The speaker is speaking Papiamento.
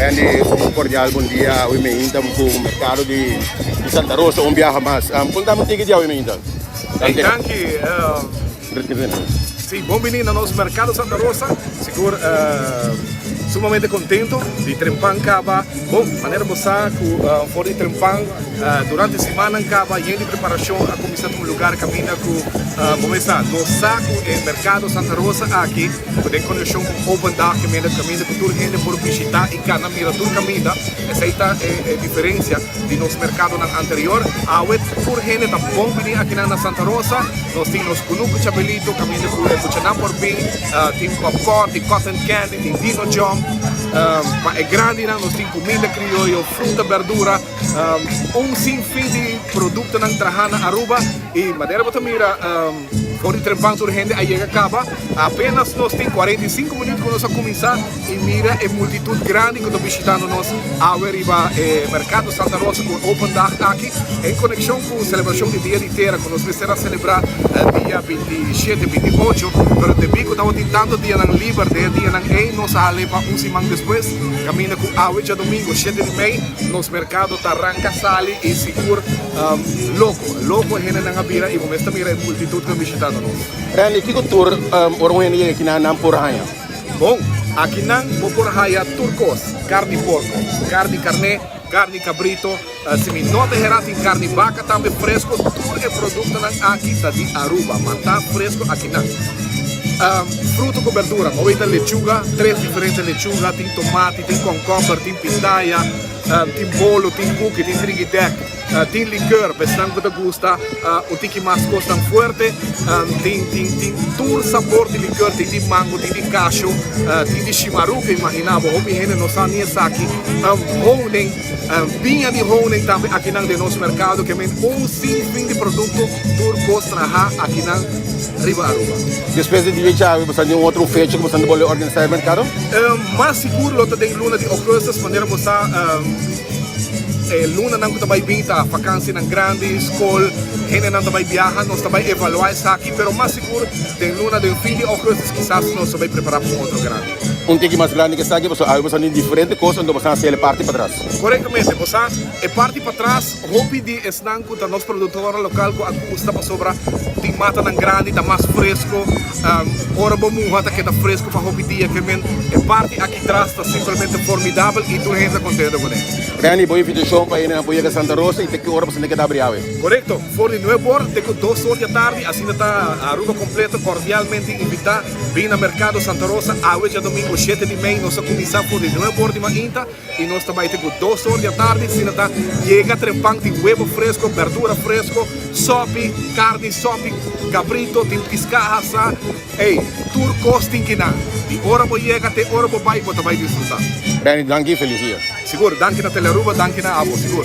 Andy, un cordial bon dia awe meinta cu mercado di Santa Rosa un biaha mas. Conta mi un tiki di awe meinta. Hey, danki. Si, bon bini na nos Mercado Santa Rosa. Sigur sumamente contento di trempan caba. Bon, manera bo sa cu for di trempan durante simannan caba yen di preparacion a cuminsa tuma lugar caminda cu bo mes sa nos sa cu e Mercado Santa Rosa aki cu den conexion cu Open Dag caminda caminda cu tur hende por bishita y cana mira tur caminda. Esey ta e diferencia di nos mercadonan anterior. Awe tur hende ta bon bini akinan na Santa Rosa. Nos tin nos kunuku chabelito kaminda ku e muchanan por bin. Tin popcorn, tin cotton candy, tin dino jump. Pa e grandinan nos tin kuminda krioyo, fruta, berdura, un sin fin di produktonan traha na Aruba. I manera bo ta mira for di trempan tur hende a yega kaba. Apenas nos tin 45 minuut ku nos a kuminsá i mira e multitut grandi ku ta bishitando nos awe riba e Merkado Santa Rosa ku e open dag aki en konekshon ku selebrashon di Dia di Tera ku nos mester a selebrá dia 27, 28, pero debí ku tabatin tantu dianan liber den e dianan ei nos a hal'é pa un siman despues kaminda ku awe djadumingu shete di mei nos merkado ta ranka sali i sigur loko, loko hendenan a bira i bo mes ta mira e multitut ku a bishitando nos. Randy, kiko tur ora un hende yega akinan nan por haña? Bon, akinan bo por haya tur kos, karni porko, karni karné, karni kabrito, si mi no ta hera tin karni baka tambe fresko, tur e produktonan aki ta di Aruba, mantá fresko akinan. Fruto ku berdura, bo weta lechuga, tres diferente lechuga, tin tomati, tin konkomber, tin pitaya, tin bolo, tin kuki, tin trigidèk. Tin likeur pa esnan ku ta gusta un tiki mas kosnan fuerte. Tin tin tin tur sabor di likeur, tin di mango, tin di kasho, tin di shimaruca, imagina bo, hopi hende no sa ni esaki. Honing, biña di honing tambe akinan den nos merkado, ke men un sin fin di produkto, tur kos traha akinan riba Aruba. Despues di dia djawe bo sa tin otro fecha ku bo sa ta bolbe organisá e merkado? Mas sigur lo ta den luna di augustus, manera bo sa. E lunanan ku ta bai bin ta vakansinan grandi, skol, hendenan ta bai biaha, nos ta bai evaluá esaki, pero mas sigur den luna den fin di augustus kisas nos ta bai prepará pa un otro grandi. Un tiki mas grandi ke esaki pasobra awe bo sa tin diferente kos anto bo sa hasi e parti patras. Korektamente, bo sa e parti patras hopi di esnan ku ta nos produktornan lokal ku a gusta pasobra tin matanan grandi, ta mas fresko, ora bo muha ta keda fresko pa hopi dia, ke men e parti aki tras ta simplemente formidabel y tur hende ta contento cu ne. Randy, bo invitacion pa hendenan por yega Santa Rosa y te ki ora boso ta keda abri awe? Corecto, for di nuebe or te cu dos or di atardi, asina ta Aruba completo cordialmente invita bin na Mercado Santa Rosa awe djadomingo shete di mei, nos a cuminsa for di nuebe or di mainta y nos ta bay te cu dos or di atardi, asina ta yega trempan tin webo fresco, berdura fresco, sopi, carni sopi, cabrito, tin pisca hasa. Ey, tur cos tin ki nan. Di ora bo yega te ora bo bay, bo ta bay disfruta. Benny, danki y feliz dia. Sigur, danki na Telearuba, danki na abo, sigur.